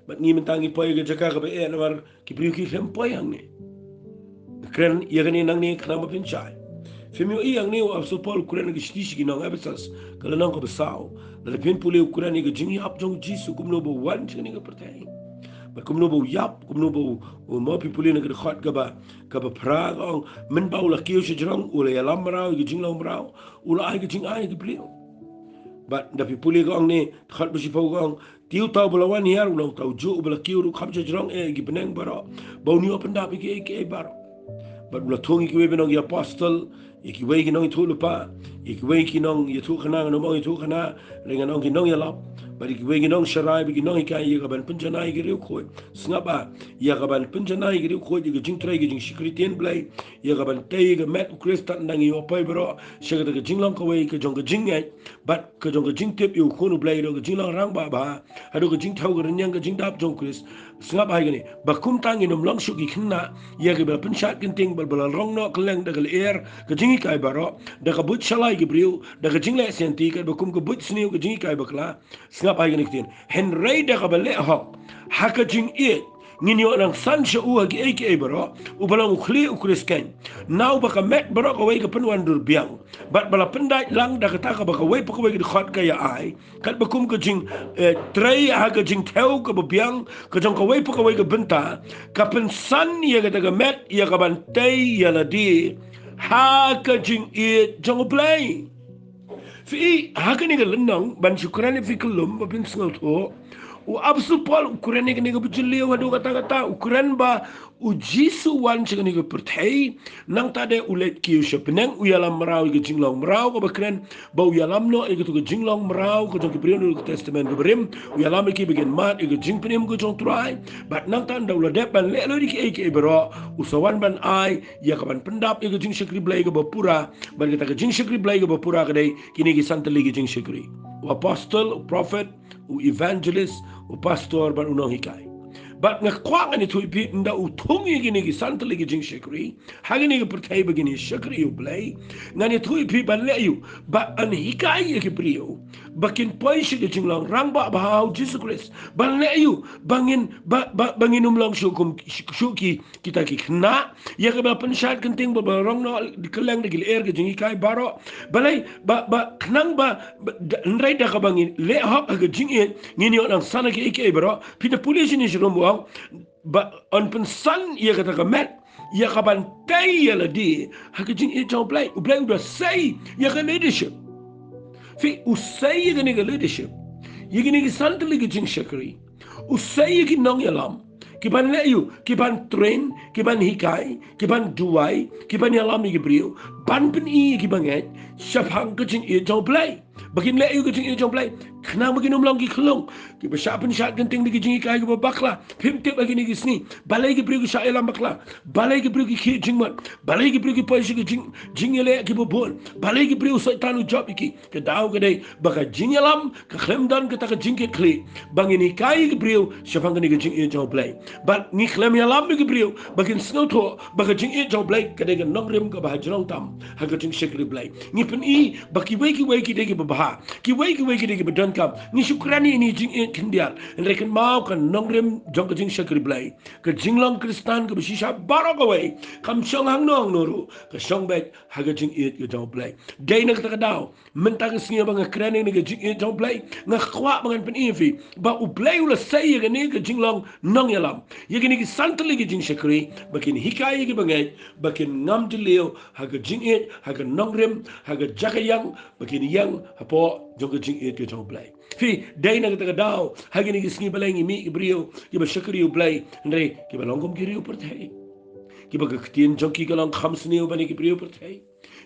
Bad ngi mynta ngi poi ha ka jaka kaba eh, namar ki briew kim poi hangne. Kren ïa kane nangne khnang ba phin shai. Phim ïohi hangne u Apostol Paul u kren ha ka shithi sha ki nong Ephesus, ka lynnong kaba saw. Lada phin pule, u kren ïa ka jingïap jong U Jisu, kumno ba u wan sha kane ka pyrthei, bad kumno ba u ïap, kumno ba u, u, mo, phi pule na ka dkhot kaba, kaba phra, ka ong, mynba u la kiew shajrong, u la ïalam mraw ïa ka jinglong mraw, u la ai ka jingai ha ki briew. Bad lada phi pule, ka ong ne, dkhot ba shiphew, ka ong, te uta uba la wan hiar u long uta ujuh uba la kiew ruh kham shajrong eh ïa ki bneng baroh, ba un ïoh pyndap ïa kiei kiei baroh. Bad u la thung ïa kiwei ba nong ki apostol, ïa kiwei ki nongïathuhlypa, ïa kiwei ki nongïathuhkhana, ngan ym ong ïathuhkhana, hynrei ngan ong ki nongïalap, bad ïa kiwei ki nongsharai bad ki nonghikai, ïa ka ban pynjanai ïa ki riewkhuid. Sngap, ah, ïa ka ban pynjanai ïa ki riewkhuid, ïa ka jingtrei ka jingshakri ktien Blei, ïa ka ban tei ïa ka met U Khrist, tad nang ïa u poi baroh sha kata ka jinglong kawei ka jong ka jingngeit bad ka jong ka jingtip ïa U Khun U Blei, haduh ka jinglong rangbah bha, haduh ka jingthew ka rynïeng ka jingdap jong U Khrist. Sngap ha kane, ba kumta ngin ym long shuh ki khynnah ïa kiba la pynshad kynting bad ba la rong noh kylleng da ka lyer ka jinghikai baroh, da ka buit shalai ki briew, da ka jingleh sianti, katba kum ka buit sniew ka jinghikai bakla. Sngap ha kane ka ktien, hynrei da kaba leh hok ha ka jingïeit, ngin ïoh nang san sha u ha kiei kiei baroh, uba long u khlieh U Khrist keiñ, na uba ka met baroh kawei ka pynwandur biang, bad ba la pyndait lang da kata kaba kawei pa kawei ka dkhot ka ïa ai, katba kum ka jing, eh, trei ha ka jingthew kaba biang ka jong kawei pa kawei ka bynta, ka pynsan ïa kata ka met ïa ka ban tei ïa lade ha ka jingïeit jong U Blei. Phi, ha kane ka lynnong, ban shu kren ïa phi kyllum ba phin sngewthuh, U Apostol Paul u kren ïa kane kaba jylliew haduh katta katta, u kren ba u Jisu u wan sha kane ka pyrthei, nangta de u leit kiew sha bneng, u ïalam mraw ïa ka jinglong mraw kaba kren ba u ïalam noh ïa kato ka jinglong mraw ka jong ki briew naduh ka Testament kaba rim, u ïalam ïa ki ba kin mad ïa ka jingpynim ka jong U Trai. Bad nangta ynda u la dep ban leh lut ïa kiei kiei baroh, u sa wan ban ai ïa kaban pyndap ïa ka jingshakri Blei kaba pura. Bad kata ka jingshakri Blei kaba pura ka dei kine ki san tylli ki jingshakri: u apostol, u prophet, u evangelist, u pastor bad u nonghikai. Bad nga kwah ngan ïathuh ïa phi, ynda u thung ïa kine ki san tylli ki jingshakri ha kane ka pyrthei ba kin ïa shakri ïa U Blei, ngan ïathuh ïa phi ban leh aïu ba yn hikai ïa ki briew ba kin poi sha ka jinglong rangbah bha ha U Jisu Khrist, ban leh aïu ba ngin, ba, ba, ba ngin ym long shuh kum, shuh ki, kita ki khynnah ïa kiba pynshad kynting ba, ba rong noh kylleng da ki lyer ka jinghikai baroh. Balei? Ba, ba khnang ba, ba da, hynrei da kaba ngin leh hok ha ka jingïeit, ngin ïoh nang san ha kiei kiei baroh. Phi da pule shane sha ruh, u ong ba yn pynsan ïa kata ka met ïa kaban tei ïa lade ha ka jingïeit jong U Blei. U Blei u da sei ïa ka leadership. Phi, u sei ïa kane ka leadership, ïa kine ki san tylli ki jingshakri. U sei ïa ki nongïalam kiban leh aïu? Kiban train, kiban hikai, kiban duwai, kiban ïalam ïa ki briew ban pyni ïa ki bangeit shaphang ka jingïeit jong U Blei. Ba kin leh aïu ka jingïeit jong U Blei? Khnang ba kin ym long ki khyllung kiba shah pynshad kynting da ki jinghikai kiba bakla. Phim tip ha kine ki sngi balei ki briew ki shah ïalam bakla, balei ki briew ki khih jingmut, balei ki briew ki poi sha ki jing, jingïaleh kiba bun, balei ki briew Soitan u jop ïa ki. Ka daw ka dei ba ka jingïalam ka khlem don kata ka jingkitkhlieh ba ngin hikai ïa ki briew shaphang kane ka jingïeit jong U Blei. Bad ngi khlem ïalam ïa ki briew ba kin sngewthuh ba ka jingïeit jong U Blei ka dei ka nongrim kaba hajrong tam ha ka jingshakri Blei. Ngi pyni ba kiwei kiwei ki dei kiba bha, kiwei kiwei ki dei kiba donkam. Ngi shu kren ïa ine i jingïeit khyndiat, hynrei kynmaw, ka nongrim jong ka jingshakri Blei, ka jinglong Khristan kaba shisha baroh kawei, kam shong hangno hangno ruh, ka shong beit ha ka jingïeit ka jong U Blei. Dei na kata ka daw, mynta ka sngi ba nga kren ïa kane ka jingïeit jong U Blei, nga kwah ba ngan pyni ïa phi ba U Blei u la sei ïa kane ka jinglong nongïalam, ïa kine ki san tylli ki jingshakri, ba kin hikai ïa ki bangeit ba kin ngam jylliew ha ka jingïeit, ha ka nongrim, ha ka jaka ïeng, ba kin ïeng hapoh jong ka jingïeit ka jong U Blei. Phi, dei na kata ka daw, ha kine ki sngi balei ngi mih ki briew kiba shakri ïa U Blei, hynrei kiba long kum ki riew pyrthei, kiba ka ktien jong ki ka long kham sniew ban ïa ki briew pyrthei,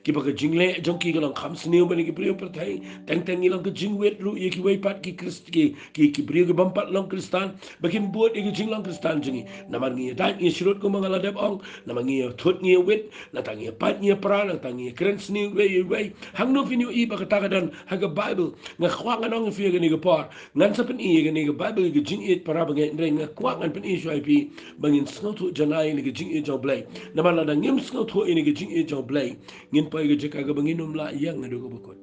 kiba ka jingleh jong ki ka long kham sniew ban ïa ki briew pyrthei. Teng teng ngi long ka jingwit ruh ïa kiwei pat ki Khrist, ki, ki, ki briew kibym pat long Khristan ba kin bud ïa ka jinglong Khristan jong ngi. Namar ngi ïadait, ngi ïashrut, kumba nga la dep ong, namar ngi ïathut, ngi ïawit, nangta ngi ïapait, ngi ïapra, nangta ngi ïakren sniew iwei ïa iwei. Hangno phin ïohi ba kata ka don ha ka Baibl? Nga kwah ngan ong ïa phi ha kane ka por, ngan sa pyni ïa kane ka Baibl ïa ka jingïeit para bangeit, hynrei nga kwah ngan pyni shuwa ïa phi ba ngin sngewthuh janai ïa ka jingïeit jong U Blei. Namar lada ngim sngewthuh ïa ka jingïeit jong U Blei, ngin poi ha ka jaka kaba ngin ym lah ïeng haduh kaba kut.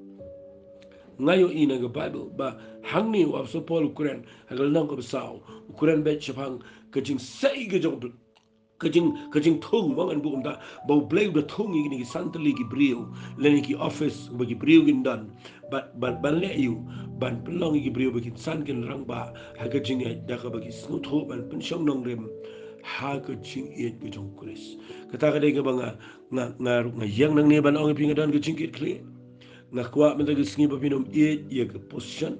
Nga ïohi na ka Baibl ba hangne u Apostol Paul u kren ha ka lynnong kaba saw, u kren beit shaphang ka jingsei ka jong U Blei, ka jing, ka jingthung, ma ngan buh kumta, ba U Blei u da thung ïa kine ki san tylli ki briew lane ki office ba ki briew kin don, ban, ban, ban leh aïu? Ban pynlong ïa ki briew ba kin san, kin rangbah ha ka jingïeit da kaba ki sngewthuh ban pynshong nongrim ha ka jingïeit ka jong U Khrist. Kata ka dei kaba nga, nga, nga, nga ïeng nangne ban ong ïa phi, nga don ka jingkitkhlieh. Nga kwah mynta ka sngi ba phin ym ïeit ïa ka position,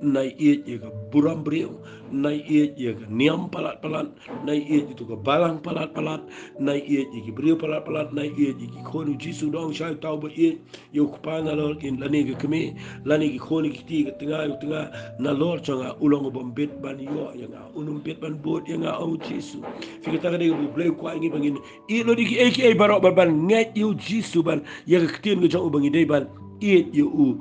nai ïeit ïa ka burom briew, nai ïeit ïa ka niam palat palat, nai ïeit ïa ka balang palat palat, nai ïeit ïa ki briew palat palat, nai ïeit ïa ki khun. U Jisu u ong, shai, tau ba ïeit ïa u kpa nalor ïa, lane ka kmie, lane ki khun, ki kti, ka tnga, u tnga nalor jong nga, u long u bym bit ban ïoh ïa nga, un ym bit ban bud ïa nga, ong U Jisu. Phi, kata ka dei kaba U Blei u kwah ïa ngi, ba ngin ïeit lut ïa kiei kiei baroh, ban, ban ngeit ïa U Jisu, ban, ïa ka ktien ka jong u, ba ngi dei ban ïeit ïa u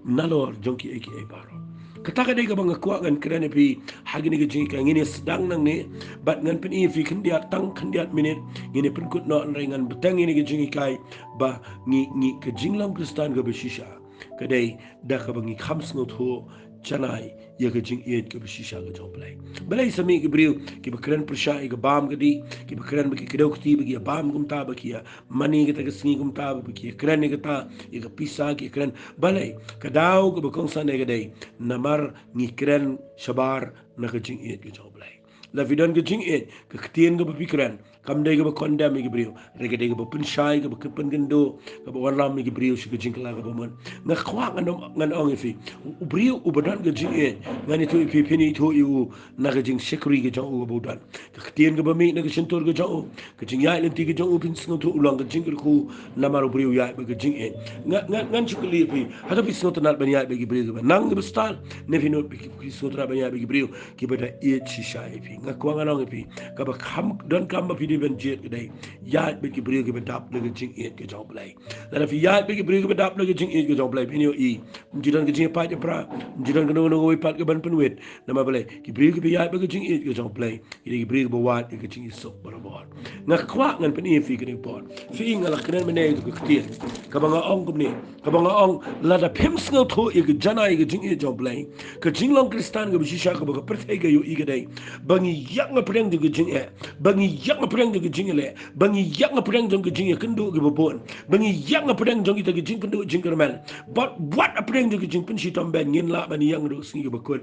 nalor jong kiei kiei baroh. Kata ka dei kaba nga kwah ngan kren ïa phi ha kine ki jingkren. Ngin ïa sdang nangne bad ngan pyni ïa phi khyndiat, tang khyndiat minit. Ngin ïa pynkut noh, hynrei ngan bteng ïa kine ki jingkren ba ngi, ngi, ka jinglong Khristan kaba shisha ka dei da kaba ngi kham sngewthuh janai ïa ka jingïeit kaba shisha ka jong U Blei. Balei sa mih ki briew kiba kren pyrshah ïa ka bam ka dih, kiba kren ba ki kdew kti, ba ki ïa bam kumta, ba ki ïa mane kata ka sngi kumta, ba ki ïa kren ïa kata, ïa ka pisa ki ïa kren. Balei? Ka daw kaba kongsan ka dei namar ngi kren shabar na ka jingïeit ka jong U Blei. Lada phi don ka jingïeit, ka ktien kaba phi kren kam dei kaba condemn ïa ki briew, hynrei ka dei kaba pynshai, kaba pynkynduh, kaba wanlam ïa ki briew sha ka jingkylla kaba mut. Nga kwah ngan ong, ngan ong ïa phi, u briew uba don ka jingïeit, ngan ïathuh ïa phi, phin ïathuh ïa u na ka jingshakri ka jong u kaba u don. Ka ktien kaba mih na ka shyntur ka jong u, ka jingïaid lynti ka jong u, phin sngewthuh u long ka jingkyrkhu namar u briew u ïaid bad ka jingïeit. Nga, nga, ngan shu kylli ïa phi, hato phi sngewtynnat ban ïaid bad ki briew kiba nang kiba stad, ne phi nud phi, phi sngewtynnat ban ïaid bad ki briew kiba da ïeit shisha ïa phi? Nga kwah ngan ong ïa phi, kaba kham donkam ba phi dei ban jied ka dei ïaid bad ki briew kiba dap na ka jingïeit ka jong U Blei. Lada phi ïaid bad ki briew kiba dap na ka jingïeit ka jong U Blei, phin ïohi, ym ju don ka jingïapait ïapra, ym ju don kano kano kawei pat kaban pynwit. Namar balei? Ki briew kiba ïaid bad ka jingïeit ka jong U Blei ki dei ki briew kiba wad ïa ka jingïasuk barabor. Nga kwah ngan pyni ïa phi kane ka por. Phi, nga la kren mynne ïa ka ktien kaba nga ong kumne, kaba nga ong, lada phim sngewthuh ïa ka janai ïa ka jingïeit jong U Blei, ka jinglong Khristan kaba shisha kaba ka pyrthei ka ïohi ka dei ba ngi ïeng hapdeng jong ka jingeh, ba ngi ïeng hapdeng jong ka jingïaleh, ba ngi ïeng hapdeng jong ka jingïakynduh kiba bun, ba ngi ïeng hapdeng jong kita ki jingkynduh jingkyrmen, bad wat hapdeng jong ka jingpynshitom beiñ, ngin lah ban ïeng haduh ka sngi kaba kut.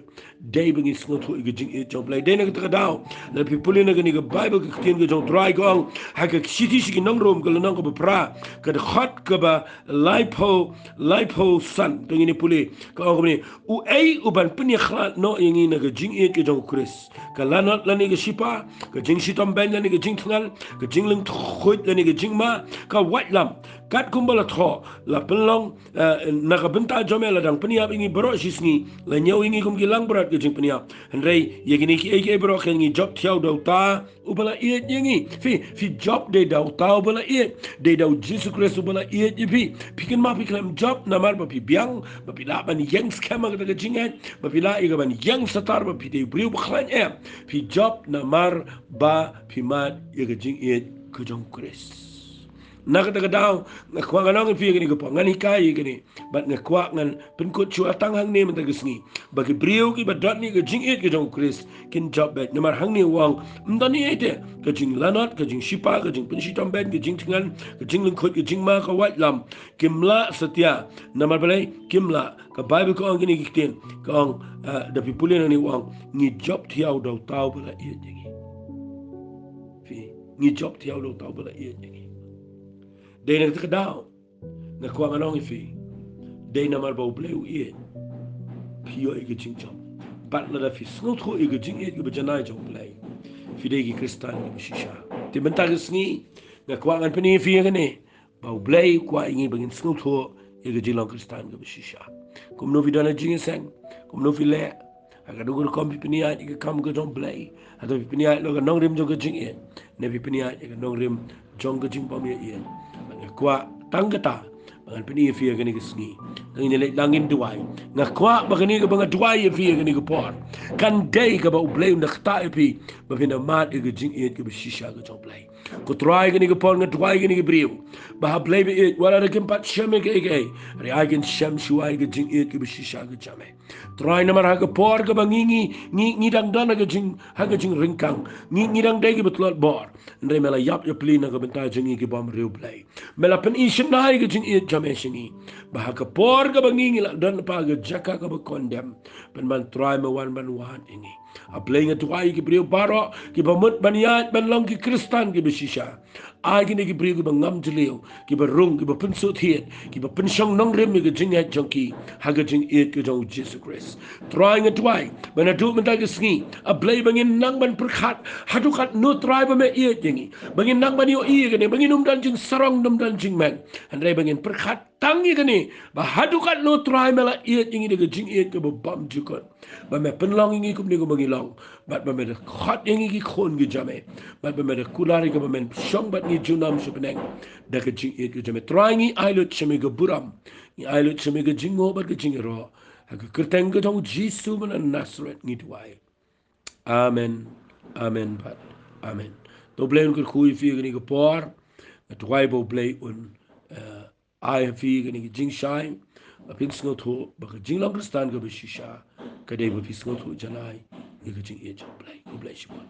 Dei ba ngi sngewthuh ïa ka jingïeit jong U Blei. Dei na kata ka daw, lada phi pule na kane ka Baibl, ka ktien ka jong U Trai ka ong ha ka shithi sha ki nong Rom, ka lynnong kaba phra, ka dkhot kaba laiphew, laiphew san, to ngin ïa pule. Ka ong kumne: Uei uban pynïakhlad noh ïa ngi na ka jingïeit ka jong U Khrist? Ka lanot lane ka shipa, ka jingshitom beiñ lane ka jingthngan, ka jinglyngkhuid lane ka jingma, ka waitlam? Katkum ba la thoh, la pynlong, eh, na ka bynta jong me la dang pynïap ïa ngi baroh shisngi, la ñiew ïa ngi kum ki langbrot ka jingpynïap. Hynrei ïa kine kiei kiei baroh, kan ngi jop thiaw da uta uba la ïeit ïa ngi. Phi, phi jop dei da uta uba la ïeit, dei da U Jisu Khrist uba la ïeit ïa phi. Phi kynmaw, phi khlem jop namar ba phi biang ba phi lah ban ïeng skhem ha kata ka jingngeit, ba phi lah ïa ka ban ïeng satar, ba phi dei briew ba khlaiñ, em. Phi jop namar ba phi mad ïa ka jingïeit ka jong U Khrist. Na kata ka daw, nga kwah ngan ong ïa phi ïa kane ka por, ngan hikai ïa kane, bad nga kwah ngan pynkut shuwa tang hangne mynta ka sngi, ba ki briew kiba don ïa ka jingïeit ka jong U Khrist kin jop beit. Namar hangne u ong, ym don ei ei te, ka jinglanot, ka jingshipa, ka jingpynshitom beiñ, ka jingthngan, ka jinglyngkhuid, ka jingma, ka waitlam, kim lah satia. Namar balei? Kim lah. Ka Baibl ka ong kine ki ktien, ka ong, eh, da phi pule nangne u ong, ngi jop thiaw da uta uba la ïeit ïa ngi. Phi, ngi jop thiaw da uta uba la ïeit ïa ngi. Dei na kata ka daw, nga kwah ngan ong ïa phi, dei namar ba U Blei u ïeit, phi ïoh ïa ka jingjop. Bad lada phi sngewthuh ïa ka jingïeit kaba janai jong U Blei, phi dei ki Khristan kiba shisha. Te mynta ka sngi, nga kwah ngan pyni ïa phi ïa kane, ba U Blei u kwah ïa ngi ba ngin sngewthuh ïa ka jinglong Khristan kaba shisha. Kumno phi don ha jingïaseng, kumno phi leh, ha kano ka rukom phi pynïaid ïa ka kam ka jong U Blei, hato phi pynïaid ïa ka nongrim jong ka jingïeit, ne phi pynïaid ïa ka nongrim jong ka jingbymïaid? Nga kwah tang kata ba ngan pyni ïa phi ïa kane ka sngi. Ngin ïa leit lang, ngin duwai. Nga kwah ba kane kaba nga duwai ïa phi ïa kane ka por, kan dei kaba U Blei un da ktah ïa phi ba phin da mad ïa ka jingïeit kaba shisha ka jong U Blei. Ko Trai, kane ka por nga duwai ïa kine ki briew, ba ha Blei ba ïeit, wat lada kim pat shem ïa kaei kaei, hynrei ai kin shem shuwa ïa ka jingïeit kaba shisha ka jong me. Trai, namar ha ka por kaba ngi, ngi, ngi, ngi dang don ha ka jing, ha ka jingryngkang, ngi, ngi dang dei kiba tlot bor, hynrei me la ïap ïa pli na ka bynta jong ngi ki bym riewblei. Me la pyni shynna ïa ka jingïeit jong me sha ngi, ba ha ka por kaba ngi, ngi la don pat ha ka jaka kaba condemn, pynban Trai me wan ban wad ïa ngi. A Blei, nga duwai ïa ki briew baroh kiba mut ban ïaid ban long ki Khristan kiba shisha. Ai kine ki briew kiba ngam jylliew, kiba rung, kiba pynsuk thied, kiba pynshong nongrim ïa ka jingngeit jong ki ha ka jingïeit ka jong U Jisu Khrist. Trai, nga duwai ba naduh mynta ka sngi, A Blei, ba ngin nang ban pyrkhat haduh katno Trai ba me ïeit ïa ngi, ba ngin nang ban ïohi ïa kane, ba ngin ym don jingsarong, ym don jingmeng, hynrei ba ngin pyrkhat tang ïa kane, ba haduh katno Trai me la ïeit ïa ngi da ka jingïeit kaba bymjukut, ba me pynlong ïa ngi kumne kumba ngi long, bad ba me da khot ïa ngi ki khun ki jong me, bad ba me da kular ïa ngi ba men shong bad ngi junom sha bneng da ka jingïeit ka jong me. Trai, ngi ai lut sha me ka burom, ngi ai lut sha me ka jingnguh bad ka jingïaroh. Ha ka kyrteng ka jong U Jisu ba na Nasareth ngi duwai. Amen. Amen bad amen. To U Blei un kyrkhu ïa phi ïa kane ka por. Nga duwai ba U Blei un, eh, ai ha phi kane ka jingshai, ba phin sngewthuh ba ka jinglong Khristan kaba shisha ka dei ba phi sngewthuh janai ïa ka jingïeit jong U Blei. U Blei shibun.